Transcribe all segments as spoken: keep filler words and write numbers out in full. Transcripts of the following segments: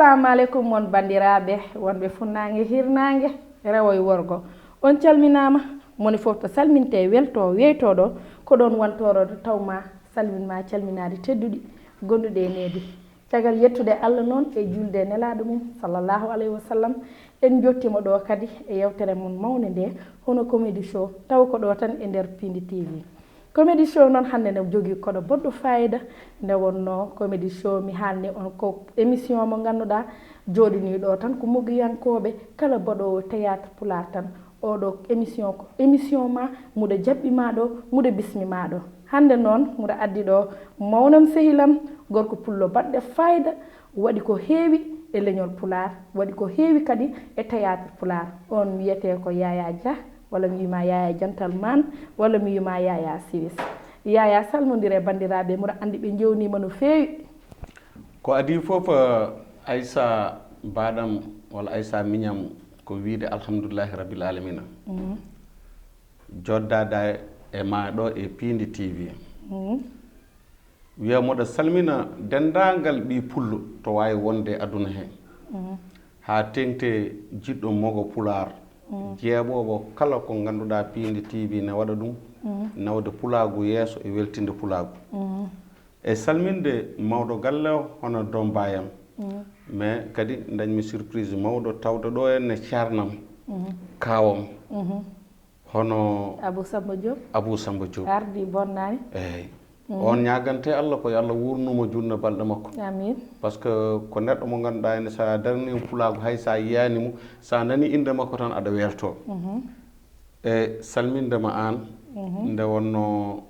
Assalamu aleykum, mon banndiraaɓe wonɓe funnaange, hirnaange, rewo e worgo. On calminaama, moni fof to salmintee, weltoo, weytoo ɗo, ko ɗoon wantoroɗo taw ma salmin ma calminaade tedduɗi, gonduɗe e needi. Caggal yettude Allah noon e julde e nelaaɗo mum, sallallahu alayhi wa sallam, en njottiima ɗo kadi e yewtere mon mawnde nde, hono Comedy Show, taw ko ɗo tan e nder Piindi T V. Comedy Show noon hannde ne jogii koɗo boɗɗo fayida, nde wonnoo Comedy Show mi haalni on ko émission mo ngannduɗaa jooɗinii ɗo tan ko mogiyankooɓe kala baɗoowo théâtre pulaar tan. Oɗo émission ko émission ma, muɗo jaɓɓi ma ɗo, muɗo bismi ma ɗo. Hannde noon muɗo addi ɗo mawnam sehilam, gorko pullo baɗɗo fayida, waɗi ko heewi e leñol pulaar, waɗi ko heewi kadi e théâtre pulaar. On wiyetee ko Yaya Dia, walla mi wiyma Yaya Gentleman, walla mi wiyma Yaya Siwis. Yaya, salmondire e banndiraaɓe, mboɗo anndi ɓe njewniima no feewi. Ko adii fof, eh, Aissa baɗam walla Aissa miñam, ko wiyde alhamdulillahi rabbil alamina. Mhm. Joddaade e ma ɗo e Piindi T V. Mhm. Wiya mboɗo salmina denndaangal ɓii pullo to waawi wonde e aduna he. Mhm. Haa teŋti jiɗɗo mogo pulaar. Mhm. Jeeɓoowo kala ko ngannduɗaa Piindi T V ne waɗa ɗum, mhm, nawde pulaagu yeeso e weltinde pulaagu. Mhm. E salminde mawɗo galle o hono doom baayam. Mhm. Mais kadi dañmi surprise mawɗo tawde ɗo henne ceernam, mhm, kaawam. Mhm. Hono Abou Samba Diop. Abou Samba Diop. Ardi bonnaani. Eey. Mhm. On ñaagante Allah ko yo Allah wuurnu mo juutna balɗe makko. Amiin. Parce que ko neɗɗo mo ngannduɗaa ene, so a darnii pulaagu, hay so a yiyaani mo, so a nanii innde makko tan aɗa weeltoo. Mhm. E salminde ma aan, mhm, nde wonnoo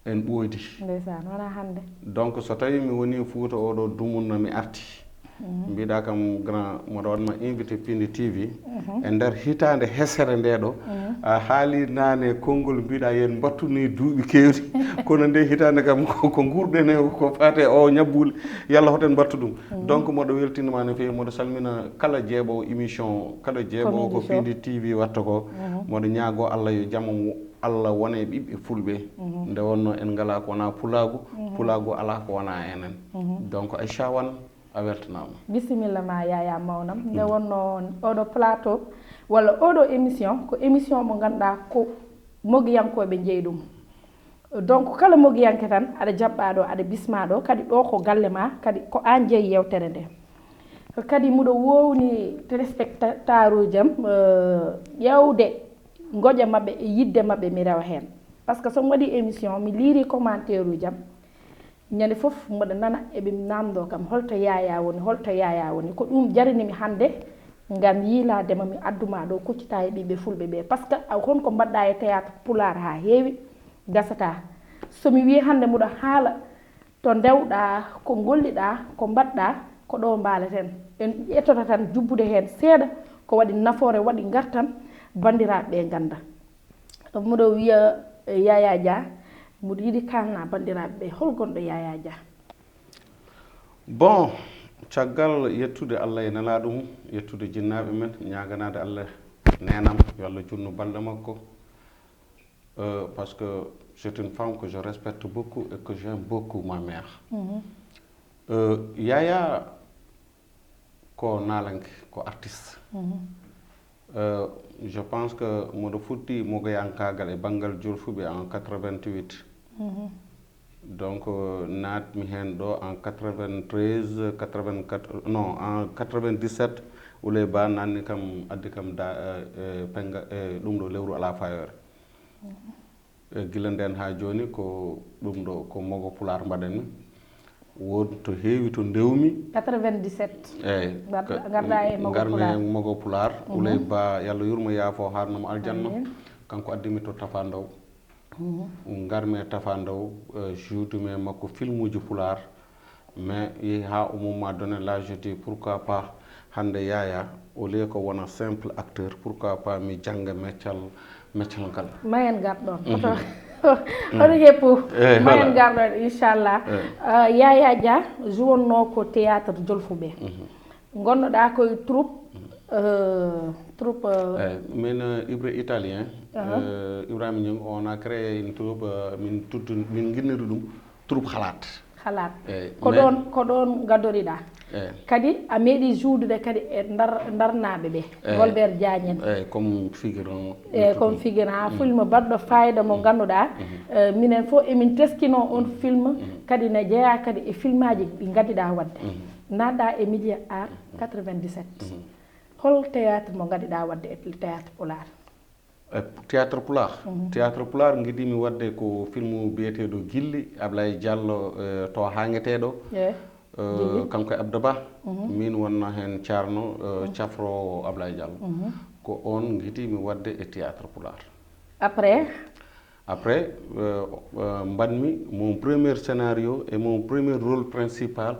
en ɓooydi. Ndeysaan, wonaa hannde. Donc so tawii mi wonii Fuuta oɗo dumunna mi arti, mhm, mbiɗa kam grand, mboɗo waɗma invité Piindi T V. Mhm. E nder hitaande hesere nde ɗo, mhm, a haali naane konngol, mbiɗa yen mbattu ni duuɓi keewɗi. Kono nde hitaande kam ko, ko nguurɗen e ko faati e o ñabbuuli, yalla hoto en mbattu ɗum. Mhm. Donc mboɗo weltinima no feewi, mboɗo salmina kala jeeɓoowo émission, kala jeeɓoowo ko Comedy Show. Piindi T V watta ko. Mhm. Mboɗo ñaagoo Allah yo jam Allah wona e ɓiɓɓe fulɓe. Mhm. Nde wonnoo en ngalaa ko wonaa pulaagu, mhm, pulaagu alaa ko wonaa enen. Mhm. Donc Aissa Wane, a weltanaama. Bisimilla ma Yaya mawnam. Nde, mhm, wonnoo oɗo plateau walla oɗo émission ko émission mo ngannduɗaa ko mogiyankooɓe njeyi ɗum. Donc kala mogiyanke tan aɗa jaɓɓaa ɗo, aɗa bismaa ɗo, kadi ɗo ko galle ma, kadi ko aan jeyi yewtere nde. Kadi mboɗo wowni téléspectateur uji am, eh, ƴeewde ngoƴa maɓɓe e yiɗde maɓɓe mi rewa heen. Parce que so mi waɗii émission, mi liirii commentaire uji am, ñande fof mboɗo nana eɓe naamndoo kam holto Yaya woni, holto Yaya woni. Ko ɗum jarini mi hannde ngam yiilaade ma, mi addu ma ɗo, kuccita e ɓiɓɓe fulɓe ɓe. Parce que a, honko mbaɗɗa e théâtre pulaar haa heewi, gasataa. So mi wii hannde mboɗo haala to ndewɗaa, ko ngolliɗaa, ko mbaɗɗaa, ko ɗo mbaaleten. En etoto tan jubbude heen seeɗa, ko waɗi nafoore, waɗi ngartam, banndiraaɓe ɓe ngannda. Mboɗo wiya, eh, Yaya Dia, mboɗo yiɗi kaalna banndiraaɓe ɓe, hol gonɗo Yaya Dia? Bon, caggal yettude Allah e nelaaɗo mum, yettude jinnaaɓe men, ñaaganaade Allah neenam, yo Allah juutnu balɗe makko. Euh, parce que c'est une femme que je respecte beaucoup et que j'aime beaucoup, ma mère. Mhm. Euh, Yaya ko naalanke, ko artiste. Mhm. Euh, je pense que mboɗo fuɗɗi mogoyankaagal e banngal Jolfuɓe en quatre-vingt-huit. Mhm. Donc, euh, naatmi heen ɗo en quatre-vingt-treize, quatre-vingt-quatre, non, en quatre-vingt-dix-sept, Ouleye Ba naatni kam, addi kam da, euh, euh, pennga, euh, ɗum ɗo lewru alaa fayoore. Mhm. E gila ndeen haa jooni ko ɗum ɗo, ko mogo pulaar mbaɗanmi. Wood to heewi to ndewmi. Quatre-vingt-dix-sept. Eey. Ngar-, ka-, ngarɗa e mogo ngarmi pulaar. E mogo pulaar. Mhm. Ouleye Ba, yo Allah yurmo, yaafo, haarna mo aljanna. Amiin. Kanko addimi to Tafa Ndaw. Mhm. Ngarmi e Tafa Ndaw, eh, juutumi e makko filmuuji pulaar. Mais yehi haa o mumma donné là, je dis pourquoi pas hannde Yaya, au lieu ko wona simple acteur, pourquoi pas mi jannga meccal, meccal ngal. Ma en ngar ɗoon. Mhm. Hoto, hoto heppu. Eh, ma en voilà. Ngar ɗoon, inchallah. Eh. Euh, Yaya Dia, jouwonnoo ko théâtre Jolfuɓe. Mhm. Ngonnoɗaa ko e troupe, euh, troupe, euh, Eh, min, euh, Ibra Italien, aha, euh, Ibrahima Niang, on a créé une troupe, euh, min tuttu, min nginniri ɗum troupe Halaat. Alaat. Ko ɗoon, ko ɗoon ngadoriɗaa. Kadi a meeɗi joudude kadi e ndar ndarnaaɓe ɓe, Golbert Diagne en. Comme figurant. Eyyi, comme figurant, film baɗɗo fayida mo ngannduɗaa, eh, minen fof emin teskino on film, kadi ne jeyaa kadi e filmaaji ɗi ngaddiɗaa waɗde. Naatɗaa e milieu art quatre-vingt-dix-sept. Hol théâtre mo ngaddiɗaa waɗde e théâtre pulaar? E théâtre pulaar. Théâtre pulaar ngiɗimi waɗde ko film biyeteeɗo Gilli, Ablaye Diallo, eh, to Hangeteeɗo. Eh, kanko e Abdou Ba. Min wonno heen carno, eh, cafroowo Ablaye Diallo. Ko on ngiɗimi waɗde e théâtre pulaar. Après? Après, eh, eh, mbaɗmi mon premier scénario et mon premier rôle principal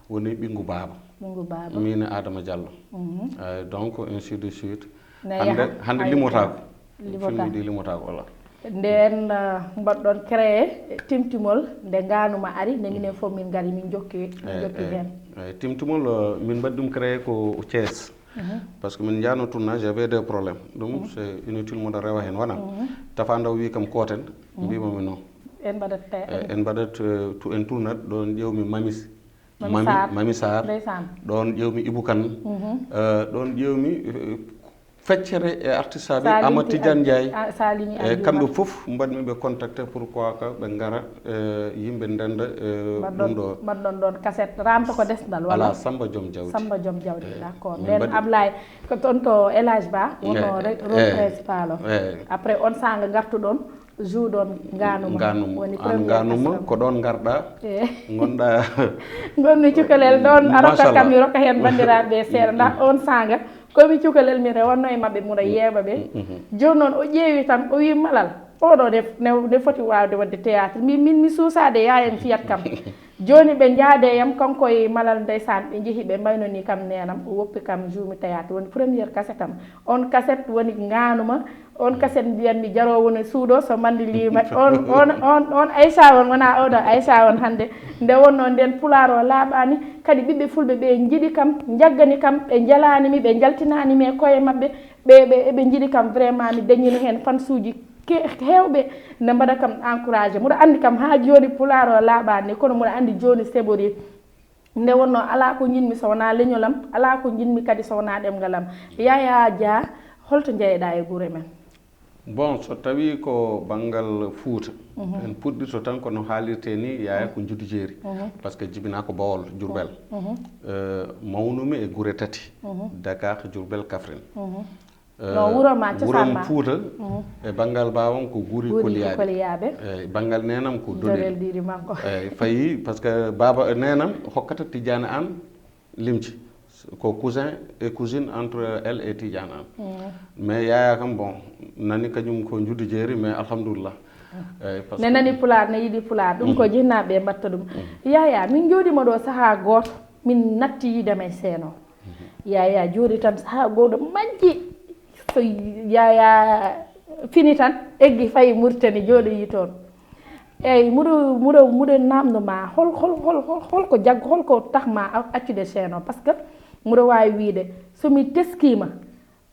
woni Ɓinngu Baaba. Ɓinngu Baaba. Min e Adama Diallo. Eh, donc, ainsi de suite. Hannde, hannde limotaako. Limotaako. Filmuji ɗi limotaako, voilà. Ndeen, eh, mbaɗɗon créé Timtimol, nde Ngaanuma ari, nde minen fof min ngari, min njokki, min njokki heen. Eyyi, Timtimol, eh, min mbaɗi ɗum créé ko Thiès. Parce que min njahno tournage, j'avais des problèmes. Ɗum, c'est inutile mboɗo rewa heen, wona? Tafa Ndaw wi kam kooten, mbima mi non. En mbaɗat, eh, en mbaɗat, eh, to en tournat, ɗoon ƴeewmi Mamis. Mami Sarr. Mami Sarr. Ndeysaan. Ɗoon ƴeewmi Ibou Kane. Eh, ɗoon ƴeewmi, eh, feccere e artiste aɓe, Amadou Tidiane Ndiaye. Eyyi, kamɓe fof mbaɗmi ɓe contacté, pourquoi que ɓe ngara, eh, yimɓe ndenda, eh, ɗum ɗo. Mbaɗɗon ɗoon cassette, Ramto ko Desdal, walla? Voilà, Samba Joom Jawdi. Samba Joom Jawdi, d'accord. Ndeen Ablaye, ko toon to El Hadj Ba, wonno rôle principal o. Après, on saanga ngartuɗon, joueɗon Ngaanuma. Ngaanuma. Woni premier Ngaanuma, ko ɗoon ngarɗaa, ngonɗaa. Ngonmi cukalel ɗoon, a rokka kam, mi rokka heen banndiraaɓe ɓe seeɗa. Ndax on saanga, ko mi cukalel, mi rewatno e maɓɓe, mboɗo yeeɓa ɓe. Jooni noon, o ƴeewi tan, o wi, "Malal, oɗo ne, ne, ne foti waawde waɗde théâtre." Min, min mi suusaade, yaayen fiyat kam. Jooni ɓe njaade yam, kanko e Malal, ndeysaan, ɓe njehi, ɓe mbaynoni kam neenam, o woppi kam, jouemi théâtre. Woni première cassette am. On cassette woni Ngaanuma, on cassette mbiyatmi jaroowo no suuɗo, so manndi liima. On, on, on, on Aïcha on, wonaa oɗo Aïcha on hannde. Nde wonnoo ndeen, pulaar o laaɓaani, kadi ɓiɓɓe fulɓe ɓe njiɗi kam, njaggani kam, ɓe njalaani mi, ɓe njaltinaani mi e koye maɓɓe, ɓe, ɓe, eɓe njiɗi kam, vraiment, mi dañiino heen fansuuji ke-, heewɓe, nde mbaɗa kam encouragé. Mboɗo anndi kam haa jooni pulaar o laaɓaani, kono mboɗo anndi jooni seɓorii. Nde wonnoo alaa ko njiɗmi so wonaa leñol am, alaa ko njiɗmi kadi so wonaa ɗemngal am. Yaya Dia, holto njeyeɗaa e gure men? Bon, so tawii ko banngal Fuuta, en puɗɗirto tan ko no haalirtee nii, Yaya ko Njuddu Jeeri. Parce que jibinaa ko Bawol, Jurbel. Eh, mawnumi e gure tati, Dakar, Jurbel, Kaffrine. Eh, no wuro ma, cosaan ma? Fuuta, e banngal baawam ko Guuri Koliyaaɓe. Eyyi, banngal neenam ko Dorel. Dorel Diidi Makko. Eyyi, fayi, parce que baaba, neenam hokkata Tijjaani Aan limce. Ko cousin et cousine entre elle et Tijjaani Aan. Mais Yaya kam, bon, nani kañum ko Njuddu Jeeri, mais alhamdulillah. Eyyi, parce que ne nani pulaar, ne yiɗi pulaar. Ɗum ko jinnaaɓe ɓe mbaɗta ɗum. Yaya, min njooɗiima ɗo sahaa gooto, min natti yiide ma e seen o. Yaya jooɗi tan, sahaa gooto majji. So Yaya fini tan, eggi fayi Mauritanie, jooɗoyi toon. Eyyi, mboɗo, mboɗo, mboɗo naamndo ma, hol, hol, hol, hol, hol ko jag-, hol ko tax ma a-, accude seen o? Parce que mboɗo waawi wiyde, so mi teskiima,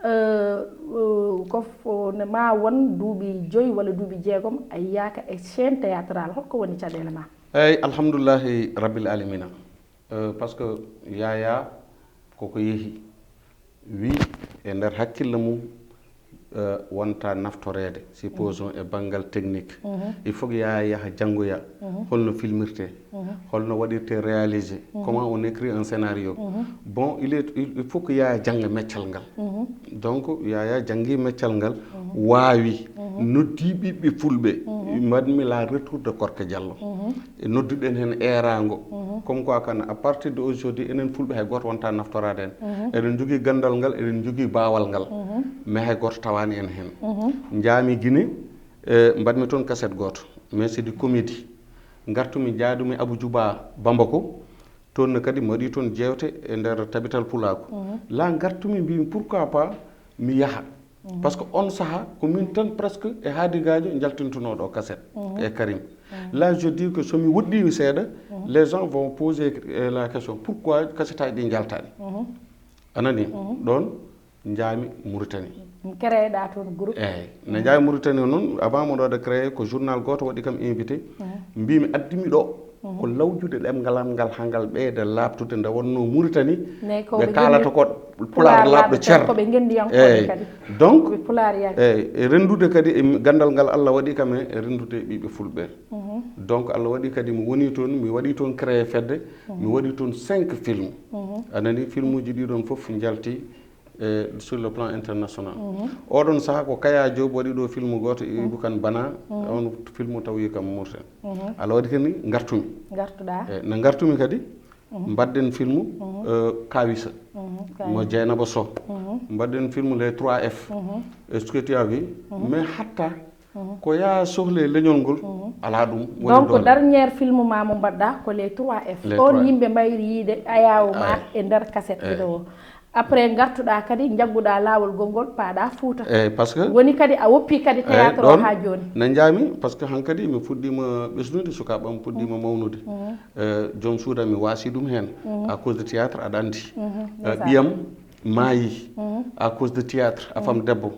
eh, eh, ko fo-, ne ma won duuɓi joyi walla duuɓi jeegom a yiyaaka e chaîne théâtrale. Hol ko woni caɗeele ma? Eyyi, alhamdulillahi rabbil alamina. Eh, parce que Yaya koko yehi, wi e nder hakkille mum, eh, wonta naftoreede, supposons e banngal technique. Il faut que Yaya yaha janngoya holno filmirtee, holno waɗirtee réalisé, comment on écrit un scénario. Bon, il est, il, il faut que Yaya jannga meccal ngal. Donc, Yaya janngi meccal ngal, waawi, noddi ɓiɓɓe fulɓe, mbaɗmi la retour de Korka Diallo. E nodduɗen heen eeraango. Comme quoi kan, à partir de aujourd'hui, enen fulɓe hay gooto wonta naftoraade en. Eɗen njogii ganndal ngal, eɗen njogii baawal ngal. Mais hay gooto tawaani en heen. Njaami Guinée, e mbaɗmi toon cassette gooto. Mais c'est du comédie. Ngartumi, njaadumi Abou Djouba Bamako. Toon ne kadi mi waɗi toon jeewte e nder Tabital Pulaaku. La ngartumi, mbimi, pourquoi pas mi yaha? Parce que on saha ko min tan presque e Haadi Gaajo njaltintunooɗo cassette e Karim. La je dis que so mi woɗɗiima seeɗa, les gens vont poser, euh, la question, pourquoi cassette aji ɗi njaltaani? A nani? Ɗoon njaami Mauritanie. Créé ɗa toon groupe? Eyyi. No njaami Mauritanie noon, avant mboɗo waɗa créé, ko journal gooto waɗi kam invité. Mbimi, addi mi ɗo. Ko lawjude ɗemngal am ngal haa ngal ɓeyda laaɓtude, nde wonnoo Muritani, ɓe kaalata ko pulaar laaɓɗo cer. Ko ɓe ngenndiyankooɓe kadi. Donc, eyi, e renndude kadi e ganndal ngal Allah waɗi kam e renndude ɓiɓɓe fulɓe. Donc, Allah waɗi kadi mi woni toon, mi waɗi toon créé fedde, mi waɗi toon cinq films. A nani, filmuuji ɗiɗon fof njalti e sur le plan international. Oɗon saha ko Kaya Diop waɗi ɗo film gooto e Ibou Kane Bana, on film tawi kam Mauritanie. Allah waɗi kadi ngartumi. Ngartuɗa. E, na ngartumi kadi, mbaɗden film, eh, Kawisa, mo Dieynaba Soh. Mbaɗden film Les trois F. Est-ce que tu as vu? Mais hatta ko yaa sohle leñol ngol, alaa ɗum woni. Donc, doole. Dernier film ma mo mbaɗɗa ko Les trois F. On yimɓe mbayri yiide ayaawo ma e nder cassette vidéo. Après, ngartuɗa kadi, njagguɗa laawol gongol, paaɗa Fuuta. Eyi, parce que woni kadi a woppi kadi théâtre o haa jooni. Na njaami, parce que hankadi mi fuɗɗiima ɓesnude, sukaaɓe am puɗɗiima mawnude. Eh, joom suudu am mi waasi ɗum heen, à cause de théâtre, aɗa anndi. Eh, ɓiyam maayi, à cause de théâtre, a fam debbo.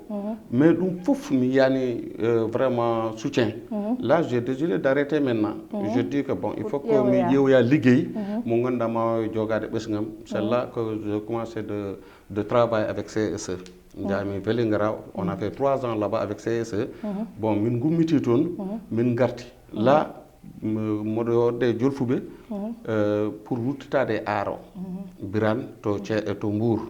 Mais ɗum fof mi yiyaani, eh, vraiment soutien. Là, j'ai décidé d'arrêter maintenant. Je dis que bon, il faut que mi ƴeewoya liggey mo ngannduɗaa ma waawi jogaade ɓesngam. C'est là que je commencé de, de travailler avec C S E. Njaami Vélingara, on a fait trois ans là-bas avec C S E. Bon, min ngummiti toon, min ngarti. Là, m-, moɗo de Jolfuɓe, euh, pour ruttitaade e aaro. Birane to Ce-, to Mbour.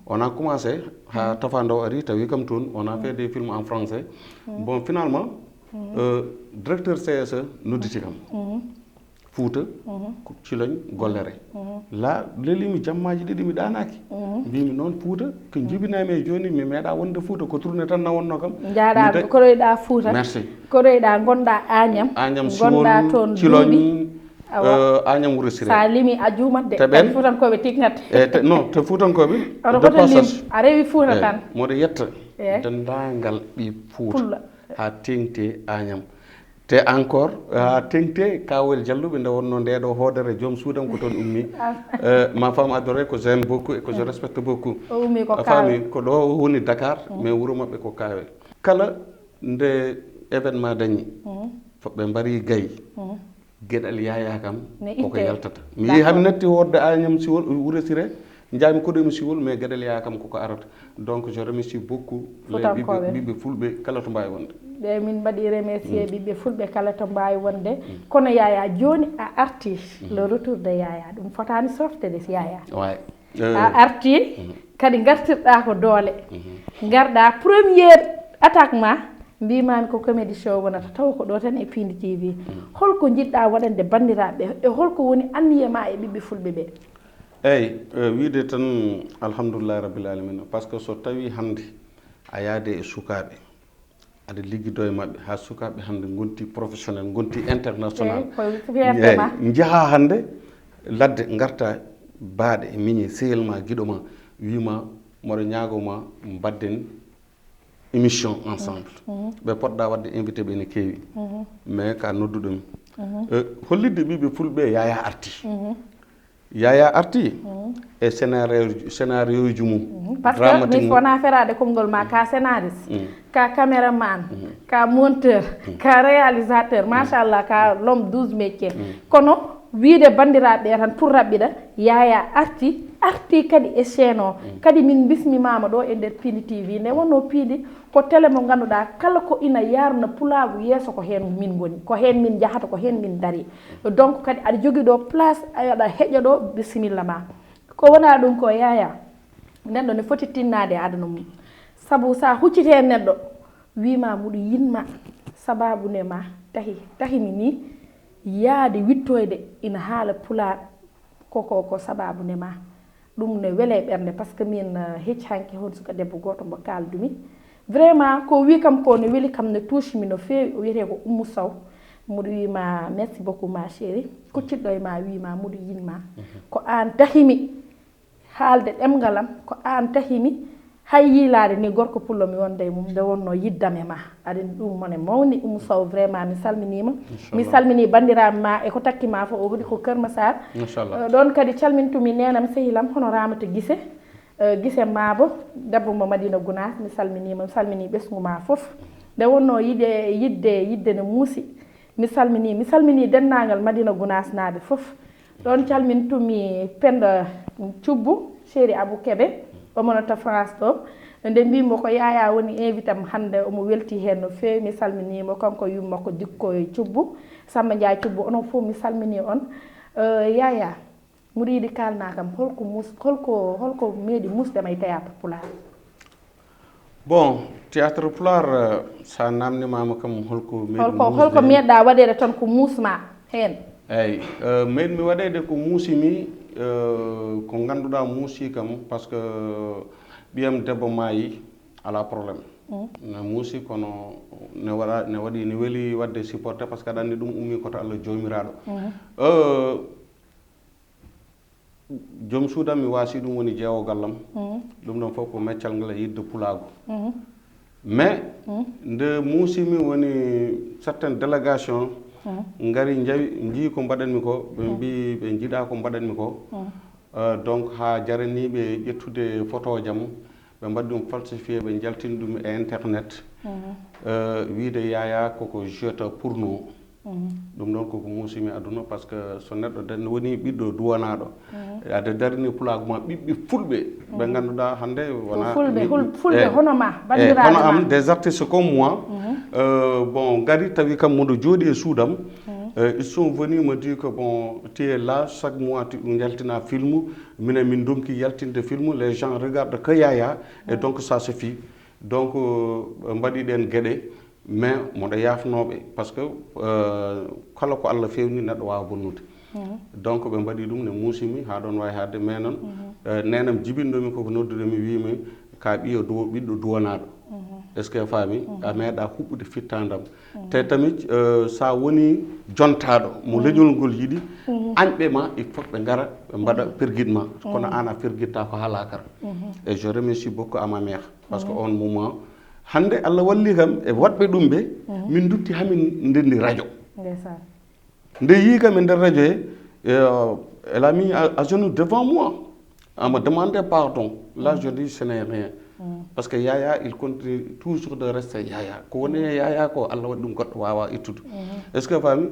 On a commencé, ha Tafa Ndaw ari, tawi kam toon, on a fait des films en français. Bon, finalement, euh, directeur C S E nodditi kam. Fuuta, ko Ciloñ, Gollere. Là, lelimi jammaaji ɗiɗi mi ɗaanaaki. Mbimi noon Fuuta, ko jibinami e jooni, mi meeɗa wonde Fuuta, ko tournée tan na wonno kam. Njaaɗa, koroyɗa Fuuta. Merci. Koroyɗa, gonɗa Agnam. Agnam, gonɗa Siwol, toon Ciloñ, duuɓi. Awa. Euh, Agnam, Wuro Siré. Sa limi a juumat de. Te ɓen, kadi Fuutankooɓe tignat. E te, non, te Fuutankooɓe, oto de passage. A rewi Fuuta tan. Moɗo yetta denndaangal ɓi Fuuta. Pulla. Ha teŋti Agnam. Te encore, ha teŋti Kawel Jalluɓe, nde wonno nde ɗo hoodere joom suudam ko toon ummi. Eh, ma femme adorée, que j'aime beaucoup et que je respecte beaucoup. O ummi ko Kawel. A faami, ko ɗo o woni Dakar, mais wuro maɓɓe ko Kawel. Kala nde événement dañi, fo ɓe mbari gayi, geɗal Yaya kam koko yaltata. Mi yehi hami natti hoodde Agnam Siwol, Wuro Siré, njaami koɗoymi Siwol, mais geɗal Yaya kam koko arata. Donc, je remercie beaucoup les ɓiɓɓe, ɓiɓɓe fulɓe kala to mbaawi wonde. Ɓe min mbaɗi remercier ɓiɓɓe fulɓe kala to mbaawi wonde. Kono Yaya, jooni a arti, le retour de Yaya, ɗum fotaani softe de Yaya. Ouais. A arti, kadi ngartirɗa ko doole. Ngarɗa première attaque ma, mbimami ko comédie show wonata, taw ko ɗo tan e Pindi T V. Holko jiɗɗa waɗande banndiraaɓe e holko woni anniye ma e ɓiɓɓe fulɓe ɓe? Eyyi, eh, wiide tan alhamdulillahi rabbil alamina, par ce que so tawi hannde a yaade e sukaaɓe, aɗa liggido e maɓɓe, haa sukaaɓe hannde ngonti professionnel, ngonti international. Eyyi, ko fierté ma. Eyyi, njaha hannde ladde, ngarta baaɗe, miñi, sehil ma, giɗo ma, wima, moɗo ñaago ma, mbadden émission ensemble. Ɓe poɗɗa waɗde invité ɓe ne keewi. Mais ka nodduɗo mi. Eh, hollitde ɓiɓɓe fulɓe Yaya arti. Yaya arti e scénario, scénario ji mum. Par ce que mi wona feraade konngol ma, ka scénariste, ka caméraman, ka monteur, ka réalisateur, machallah, ka l'homme douze métiers. Kono wiide banndiraaɓe ɓe tan pour raɓɓiɗa, Yaya arti, arti kadi e chaîne o. Kadi min bismimaama ɗo e nder Pindi T V. Nde wonno Pindi ko télé mo ngannduɗaa kala ko ina yarna pulaagu yeeso ko heen min ngoni, ko heen min njahata, ko heen min dari. Donc kadi aɗa jogii ɗo place, aɗa heƴa ɗo, bisimilla ma. Ko wona ɗum ko Yaya, neɗɗo ne foti tinnaade e aduna mum. Sabu sa hucciti heen neɗɗo, wima muɗo yinma, sababu ne ma tahi, tahimi ni yaade wittoyde ina haala pulaar, ko, ko, ko sababu ne ma. Ɗum ne wele e ɓernde, par ce que min, eh, hecci hanki hon suka debbo gooto mo kaaldumi. Vraiment, ko wi kam ko ne weli kam, ne touche mi no feewi. O wiyete ko Oumou Sow. Mboɗo wima merci beaucoup ma chérie. Kuccitɗo e ma wima muɗo yinma. Ko aan tahimi haalde ɗemngal am, ko aan tahimi. Hay yiilaade ni gorko pullo mi wonde e mum, nde wonno yiddam e ma. Aɗa anndi ɗum mone mawni, Oumou Sow, vraiment mi salminiima. Mi salmini banndiraaɓe ma e ko takki ma fof, o hoɗi ko Kër Massar. Machallah. Eh, ɗoon kadi calmintumi neenam sehilam hono Ramata Gise. Eh, Gise Maabo, debbo mo Madina Gunaas, mi salminiima, mi salmini ɓesngu ma fof. Nde wonno yiɗe, yidde, yidde ne muusi. Mi salminii, mi salminii denndaangal Madina Gunaas naaɓe fof. Ɗoon calmintumi Pennda Cubbu, Chéri Abou Kebe, omo no to France ɗo. Nde mbiymi ko Yaya woni invité am hannde, omo weltii heen no feewi. Mi salminii mo, kanko e yumma ko Dikko e Cubbu, Samba Ndiaye Cubbu, onon fof mi salminii on. Eh, Yaya, mbiɗa yiɗi kaalnaa kam, holko mus-, holko, holko meeɗi muusde ma e théâtre pulaar? Bon, théâtre pulaar, eh, so a naamnimaama kam holko meeɗi Holko, muusde? Holko meeɗɗa waɗeede tan ko muusma heen? Eeyi, eh, meeɗmi waɗeede ko muusi mi, eh, ko ngannduɗaa muusi kam, parce que ɓiyam debbo maayi, alaa problème. Ne muusi, kono ne waɗa, ne waɗi, ne weli waɗde supporté, parce que aɗa anndi ɗum ummii ko to Allah Joomiraaɗo. Eh, joom suudam mi waasi, ɗum woni jeewo gallam. Ɗum ɗon fof ko meccal ngal e yiɗde pulaagu. Mais nde muusimi woni certaine délégation ngari, njawi, njii ko mbaɗanmi ko, ɓe mbi ɓe njiɗa ko mbaɗanmi ko. Euh, donc haa jaraniiɓe ƴettude photo jam, ɓe mbaɗi ɗum falsifié, ɓe njaltini ɗum e internet. Euh, wiide Yaya koko joueta porno. Ɗum ɗon koko muusimi aduna, parce que so neɗɗo den woni ɓiɗɗo duwanaaɗo, aɗa darini pulaagu ma ɓiɓɓe fulɓe ɓe ngannduɗaa hannde wona Fulɓe, mi- hul- Fulɓe eh, hono ma, eh, banndiraaɓe hono am, ma. Des artistes comme moi. Euh, bon, ngari tawi kam moɗo jooɗi e suudam. Euh, ils sont venus me dire que bon, tu es là, chaque mois tu njaltina film, minen min donki yaltinde film, les gens regardent que Yaya, et donc ça suffit. Donc euh, ɓe mbaɗi ɗen geɗe, mais moɗo yaafnooɓe, parce que euh, kala ko Allah fewni neɗɗo waawa bonnude. Donc ɓe mbaɗi ɗum ne muusimi haa ɗon waawi haadde, mais noon euh, neenam jibinɗomi koko noddude mi, wiimi ka ɓiyo duwo, ɓiɗɗo duwanaaɗo. Est-ce que a faami? A meeɗa huɓɓude fittandam. Te tamit euh, sa woni jontaaɗo mo leñol ngol yiɗi, añɓe ma, il faut ɓe ngara ɓe mbaɗa perguide ma, kono an a perguitta ko haa laakara. Et je remercie beaucoup à ma mère, parce que on moment, hannde Allah walli kam e waɗɓe ɗum ɓe, min dutti hamin ndenndi radio. Ndeysaan. Nde yii kam e nder radio he, euh, elle a mis à, à genoux devant moi, en me demandant pardon. Là je dis ce n'est rien. Parce que Yaya, il continue toujours de rester Yaya. Ko woni e Yaya ko, Allah waɗi ɗum, goɗɗo waawa ittude. Est-ce que a faami?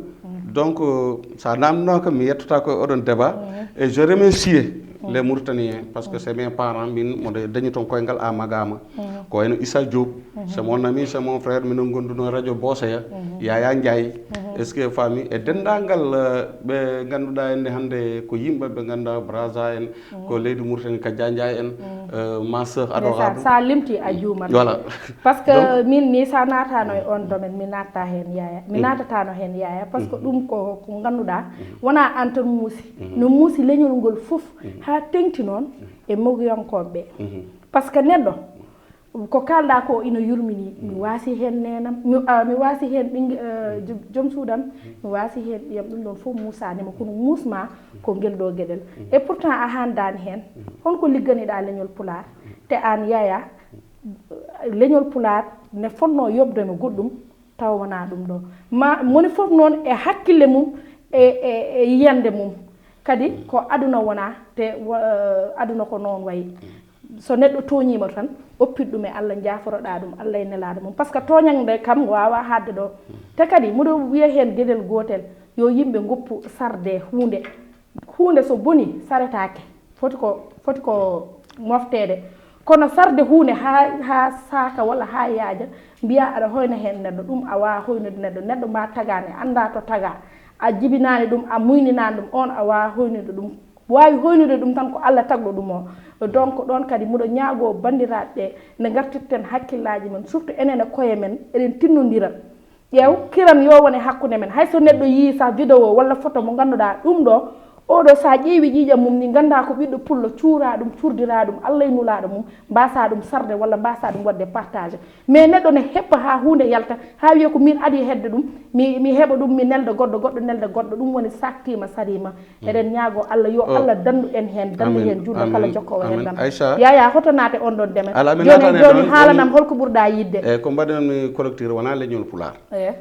Donc euh, sa namdinoo kam, mi yettata ko e oɗon débat. Et je remercie les Mauritaniens, parce que c'est mes parents, min moɗo dañi toon koyngal a magama. Ko wayno Issa Diop, c'est mon ami, c'est mon frère, minen ngondunoo radio Bosoya, Yaya Ndiaye. Est-ce que a faami? E denndaangal euh, ɓe ngannduɗaa enne hannde ko yimɓe ɓe ngannduɗaa, Brazza en, ko leydi Mauritanie, Kadia Ndiaye en, euh, ma sœur Ndeysaan, adorable. Sa limti a juumat. Voilà. Parce que Donc min ni sa naatano e on domaine, mi naatta heen Yaya, mi naatatano heen Yaya, parce que ɗum ko ko ngannduɗaa wona an tan muusi, no muusi leñol ngol fof, haa teŋti noon e mogiyankooɓe ɓe. Parce que neɗɗo ko kaalɗa ko ina yurmini, mi waasi heen neenam, mi, ah, mi waasi heen ɓing- eh, jo- joom suudam, mi waasi heen ɓiyam, ɗum ɗon fof muusanima, kono muusma ko ngel ɗo geɗel. Et pourtant a haandaani heen. Holko ligganiɗa leñol pulaar? Te aan Yaya, leñol pulaar ne fotnoo yoɓde no goɗɗum, tawa wonaa ɗum ɗo. Ma moni fof noon e hakkille mum, e, e, e yiyannde mum. Kadi ko aduna wonaa, te wa- aduna ko noon wayi. So neɗɗo tooñiima tan, oppit ɗum e Allah, njaaforoɗaa ɗum Allah e nelaaɗo mum. Parce que tooñannde kam waawaa haaɗde ɗo. Te kadi, miɗo wiya heen geɗel gootel, yo yimɓe ngoppu sarde huunde. Huunde so bonii, saretaake. Foti ko, foti ko mofteede. Kono sarde huunde haa, haa saaka walla haa yaaja, mbiyaa aɗa hoyna heen neɗɗo, ɗum a waawaa hoynude neɗɗo. Neɗɗo ma tagaani, anndaa to tagaa. A jibinaani ɗum, a muyninaani ɗum, oon a waawaa hoynude ɗum. Waawi hoynude ɗum tan ko Allah tagɗo ɗum o. Donc ɗoon kadi miɗo ñaagoo banndiraaɓe ɓe, nde ngartirten hakkillaaji men, surtout enen e koye men, eɗen tinnondira. Ƴeew, kiram yo won e hakkunde men. Hay so neɗɗo yii sa vidéo walla photo mo ngannduɗaa ɗum ɗo, oɗo sa ƴeewi ƴiiƴam mum ni, nganndaa ko ɓiɗɗo pullo, cuuraa ɗum, cuurdiraa ɗum, Allah e nulaaɗo mum, mbaasaa ɗum sarde walla mbaasaa ɗum waɗde partage. Mais neɗɗo ne heppa haa huunde yalta, haa wiya ko min adii heɓde ɗum, mi, mi heɓa ɗum, mi nelda goɗɗo, goɗɗo nelda goɗɗo, ɗum woni saktiima sariima. Eɗen ñaagoo Allah yo Allah danndu en heen, danndu heen juulɗo kala jokkoowo enɗam. Yaya, hoto naate on ɗon domaine. Jooni jooni haalanam holko ɓurɗaa yiɗde. Eyi, ko mbaɗanmi correcteur wonaa leñol pulaar.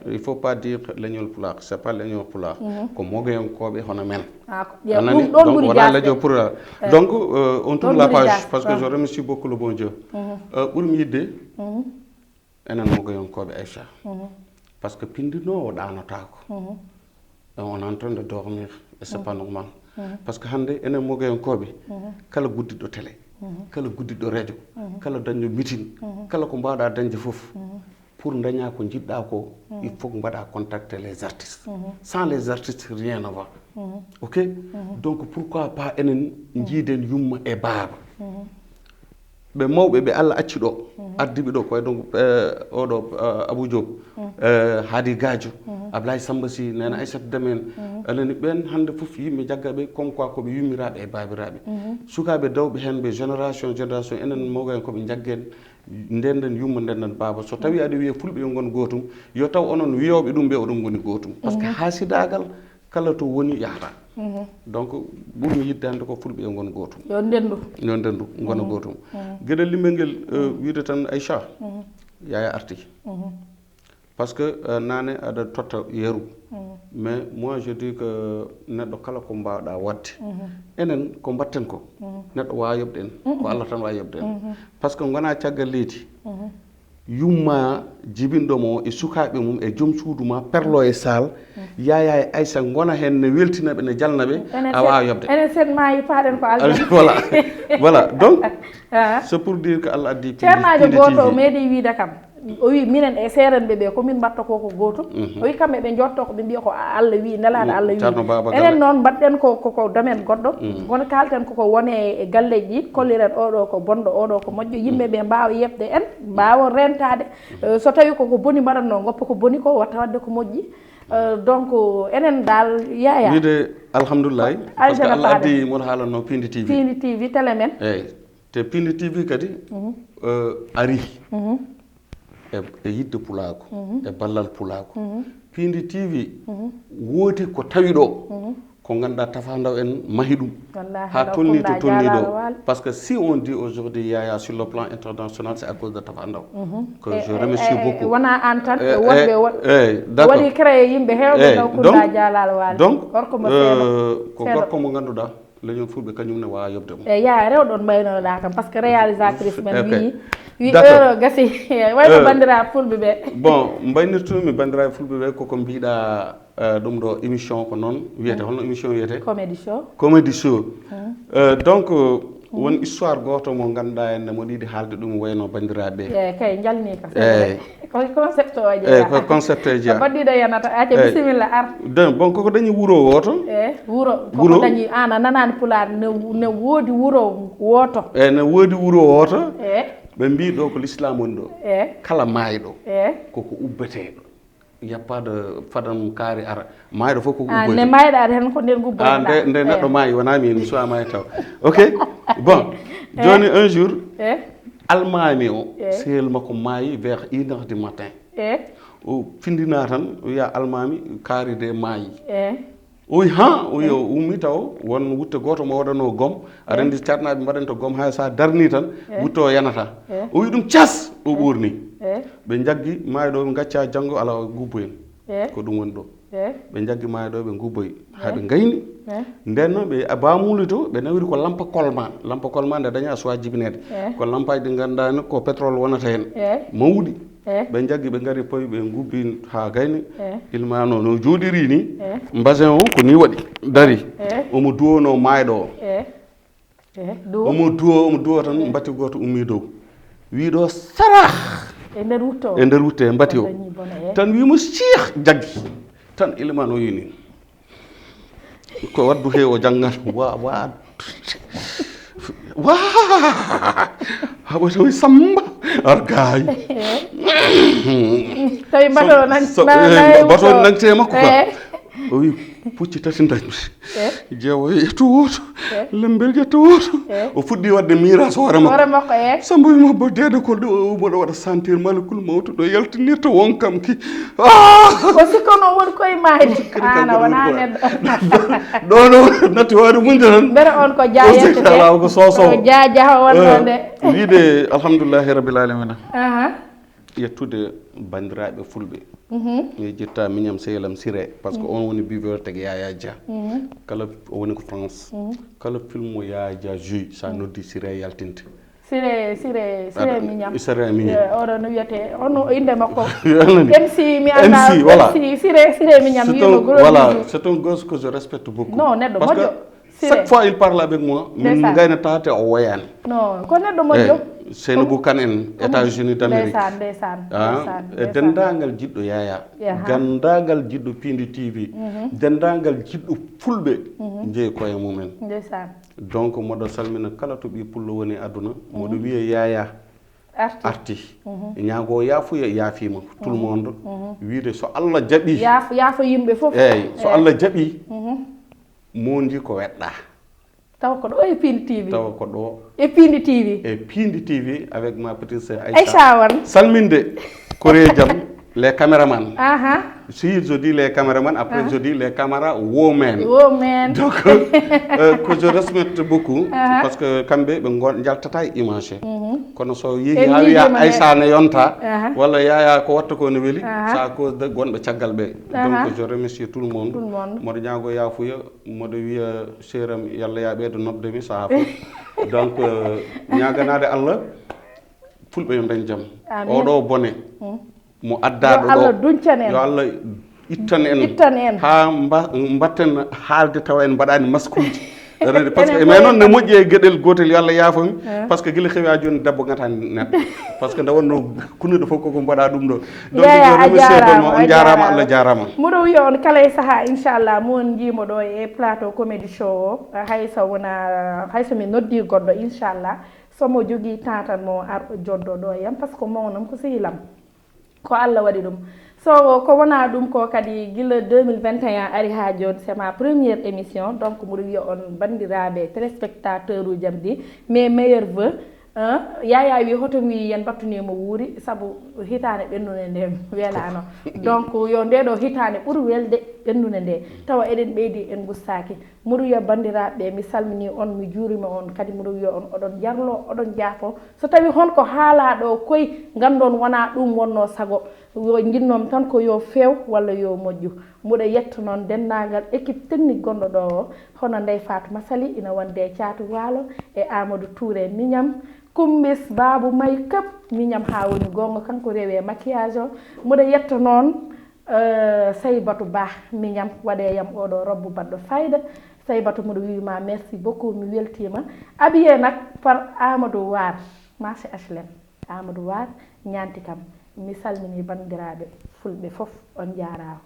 Il faut pas dire leñol pulaar, c'est pas leñol pulaar. Ko mogoyankooɓe hono men. Ɗum ɗon ɓuri jaasde. Donc on tourne la page, parce que je remercie beaucoup le bon Dieu. Ɓurmi yiɗde enen mogoyankooɓe, Aïcha, Parce que pinndinoowo ɗaanotaako. On est en train de dormir, et c'est pas normal. Parce que hannde enen mogoyankooɓe, kala guddiɗo télé, kala guddiɗo radio, kala dañɗo meeting, kala ko mbaawɗaa dañde fof, pour ndañaa ko njiɗɗaa ko, il faut que mbaɗaa contacter les artistes. Sans les artistes, rien ne va. Ok? Donc pourquoi pas enen njiiden yumma e baaba? Ɓe mawɓe ɓe Allah acci ɗo, ardiiɓe ɗo, ko wayi ɗon, eh, oɗo, eh, Abou Diop, eh, Hadi Gadio, Ablaye Samba Sy, Nena Aissata Deme en, anani ɓen hannde fof yimɓe jagga ɓe comme quoi ko ɓe yummiraaɓe e baabiraaɓe. Sukaaɓe dawɓe heen ɓe génération, génération, enen mawɓe en ko ɓe jaggen, ndenden yumma, ndenden baaba. So tawi aɗa wiya fulɓe yo ngon gootum, yo taw onon wiyooɓe ɗum ɓe oɗon ngoni gootum. Parce que haasidaagal kala to woni yahata. Donc ɓurmi yidde hannde ko fulɓe yo ngon gootum. Yo ndendu. Yo ndendu, ngona gootum. Geɗel limbel ngel, eh, wiide tan Aïcha, Yaya arti. Parce que, eh, naane aɗa totta yeru. Mais moi je dis que neɗɗo kala ko mbaawɗaa waɗde. Enen ko mbatten ko, neɗɗo waawa yoɓde en. Ko Allah tan waawi yoɓde en. Parce que ngonaa caggal leydi. Yumma jibinɗo mo e sukaaɓe mum e joom suudu ma, perlo e saal, Yaya e Aïcha ngona heen ne weltina ɓe, ne jalna ɓe, a waawa yoɓde. Enen sen maayi paaɗen ko aljanna. Voilà. Voilà. Donc, c'est pour dire que Allah addi piindi, ceernaajo piindi gooto T V. O meeɗi wiide kam, o wi minen e seerenɓe ɓe ko min mbatta ko ko gootum. O wi kamɓe ɓe njotto ko ɓe mbiya ko Allah wi, nelaaɗo Allah wi. Ceerno Baba Galle. Enen noon mbaɗɗen ko, ko, ko domaine goɗɗo. Kono kaalten koko wone e galleeji ɗi, kolliren oɗo ko bonɗo, oɗo ko moƴƴo, yimɓe ɓe mbaawa yeɓde en, mbaawa rentaade. Eh, so tawi koko boni mbaɗatno, ngoppa ko boni ko, watta waɗde ko moƴƴi. Eh, donc enen dal, Yaya. Wiide alhamdulillahi, parce que Allah addi mon haalanno Piindi T V. Piindi T V, télé men. Eyyi. Te Piindi T V kadi, eh, ari e, e yidde pulaagu, e ballal pulaagu. Piindi T V woodi ko tawi ɗo, ko ngannduɗaa Tafa Ndaw en mahi ɗum. Wallaahi, haa tolni to tolni ɗo. Parce que si on dit aujourd'hui Yaya sur le plan international, c'est à cause de Tafa Ndaw. Que je remercie beaucoup. Wona an tan, e wonɓe won-, waɗi créé yimɓe heewɓe. Eyyi, donc, donc, ko gorko mo ngannduɗaa leñol fulɓe kañum ne waawa yoɓde mo. E yaa rewɗon mbaynoɗaa kam, parce que réalisatrice men wi, wi heure o gasi. Wayno banndiraaɓe fulɓe ɓe. Bon, mbaynirtumi banndiraaɓe fulɓe ɓe koko mbiɗa, eh, ɗum ɗo émission ko noon wiyete, holno émission wiyete? Comedy show. Comedy show. Eh, donc, won histoire gooto mo ngannduɗaa en ne moɗo yiɗi haalde ɗum wayno banndiraaɓe ɓe. Eyyi, kay, njalni ka. Eyyi. Ko concept o jeyaa. Eyyi, ko concept o jeyaa. Ko baɗɗiiɗo yanata, acca, eyyi, bisimilla, ar. Donc, bon, koko dañi wuro wooto. Eyyi, wuro, koko dañi, an a nanaani pulaar, ne, ne woodi wuro wooto. Eyyi, ne woodi wuro wooto. Eyyi. Ɓe mbii ɗo ko l'islam woni ɗo. Eyyi. Kala maayɗo, eyyi, koko ubbeteeɗo. Il y a pas de fadam kaari ara. Maayɗo fof koko ubboyta. Ah, ne maayɗo ara heen ko nden gubboyta. Ah, nde, nde neɗɗo maayi, wonaa miin, mi suwaa maayi taw. Ok. Bon, jooni un jour, almaami o, sehil makko maayi vers une heure du matin. O findinaa tan, o wiya almaami, kaari de maayi. O wi, "Han?" O wi, o ummi taw won wutte gooto mo waɗanoo gom. Aɗa anndi ceernaaɓe mbaɗanta gom, hay so a darnii tan, wutte o yanata. O wi ɗum cas, o ɓoorni. Ɓe njaggi maayɗo, ɓe ngacca janngo, ala o gubboyen. Ko ɗum woni ɗo. Ɓe njaggi maayɗo, ɓe ngubboyi. Haa ɓe ngayni. Nden noon ɓe baamuuli to, ɓe nawiri ko lampa kolma. Lampa kolma nde daña a suwaa jibineede. Ko lampaaji ɗi ngannduɗaa ni ko pétrole wonata heen. Mawɗi. Ɓe njaggi, ɓe ngari poyi, ɓe ngubbi haa gayni. Ilmaano no jooɗiri ni. Mbasin o ko ni waɗi. Dari. Omo duwonoo maayɗo o. Omo duwo, omo duwo tan, mbati gooto ummii dow. Wii ɗo sarah! E nder wutto o? E nder wutte, mbati o. Tan wii mo, "Siih!" Jaggi. Tan ilimaan o yini. Ko waddu he o janngan. Wa, wa. Wa! Haɓa tawi Samba. Argaay. Tawi mbato nan-, bato nangte makko ka. O wi, "Pucci tati dañmi." Jeewo ƴetta wooto, lembel ƴetta wooto. O fuɗɗi waɗde miiras hoore makko. Hoore makko, eh. Samba wi mo, "Bo deede ko ɗo, mboɗo waɗa sentir malakul mawtu ɗo yaltinirta won kam ki." Ah! O sikkono won koye maayde. Ana wona neɗɗo. Ɗo, ɗo, natti hoore mum tan. Mbere on ko jaayete de. Ala ko soso. Ko jaajaho wonno de. Wiide alhamdulillahi rabbil alamina. Aha. Yettude banndiraaɓe fulɓe. Mi yejjitta miñam sehil am Siré, parce que on woni bibliothèque Yaya Dia. Kala o woni ko France. Kala film mo Yaya Dia joue, sa noddi Siré yaltinte. Sire, Sire, Sire Mignane. Sire Mignane. Oɗo no wiyete, ono innde makko? M C, mi annda. M C, voilà. M C, Sire, Sire Mignane. Voilà, c'est un gosse que je respecte beaucoup. Non, neɗɗo moƴƴo. Chaque fois il parle avec moi, min gaynata te o woyani. Non, ko neɗɗo moƴƴo. Seynabou Kane en, États-Unis d'Amérique. Ndeysaan, ndeysaan. E denndaangal jiɗɗo Yaya, denndaangal jiɗɗo Pindi T V, denndaangal jiɗɗo Fulɓe, njeyi koye mumen. Ndeysaan. Donc mboɗo salmina kala to ɓii pullo woni aduna, mboɗo wiya Yaya arti. Ñaago yaafuya, yaafiima tout le monde. Wiide so Allah jaɓi. Yaafo yimɓe fof. Eyyi, so Allah jaɓi, moondi ko weɗɗa. Taw ko ɗo e Pindi T V. Taw ko ɗo e Pindi T V. E Pindi T V avec ma petite sœur Aïcha Wan. Salminde korejam les caméramans. Aha. Si je dis les caméramans, après je dis les caméra women. Women. Donc euh, que je respecte beaucoup parce que kamɓe ɓe gon jaltata e image. Kono so yeehi ha wiya Aïcha ne yonta walla Yaya ko watta ko ne weli, ça cause de gonɓe caggal ɓe. Donc je remercie tout le monde. Mboɗo ñaago yaafuya. Mboɗo wiya seeram yalla ya ɓeydo nodde mi saha fof. Donc ñaganade Allah fulɓe yo dañ jam. Oɗo bone mo addaɗo ɗo, yo Allah ittan en, ittan en ha mbatten haalde tawa en mbaɗani maskuji. Parce que mais noon ne moƴƴi e gueɗel gotel, yo Allah yaafo mi. Parce que guila hewi ha joni debbo gata neɗɗo. Parce que nde wonno kunuɗo fof koko mbaɗa ɗum ɗo. Donc je remercie ɗon on jarama, Allah jarama. Mboɗo wiya on kala e saaha inchallah mo on jiimo ɗo e plateau comédie show o, hayso wona hayso mi noddi goɗɗo inchallah, somo jogui temps tan mo ar o joddo ɗo e yam parce que mawnam ko sehilam. Ko Allah waɗi ɗum. So ko wona ɗum ko kadi gila deux mille vingt et un ari ha joni c'est ma première émission, donc mboɗo wiya on bandiraɓe téléspectateur uji am ɗi mes meilleurs vœux. Yaya wi hoto mi yen battunimo wuuri saabu hitande ɓennunde nde welano. Donc yo nde ɗo hitande ɓuur welde ɓennunde nde tawa eɗen ɓeydi en gustaki. Mboɗo wiya bandiraɓe mi salmini on mi juurima on kadi mboɗo wiya on oɗon jarlo oɗon jaafo. So tawi hon ko haalaɗo koy gandon wona ɗum wonno sago yo jinnom tan ko yo few walla yo moƴƴu. Mboɗo yetta noon denndaangal équipe technique gonɗo ɗo o, hono Ndeye Fatou Massaly, ina wonde e Caatu Waalo e Amadou Touré miñam, Kummbis Baabou May Kap miñam haa woni goonga, kanko rewi e maquillage o. Mboɗo yetta noon Saybatu Bah miñam, waɗe yam oɗo robbo baɗɗo fayida. Saybatu mboɗo wiima merci beaucoup, mi weltiima. Habillé nak par Amadou War, marché H L M. Amadou War ñaanti kam. Mi salminii banndiraaɓe fulɓe fof, on njaaraama.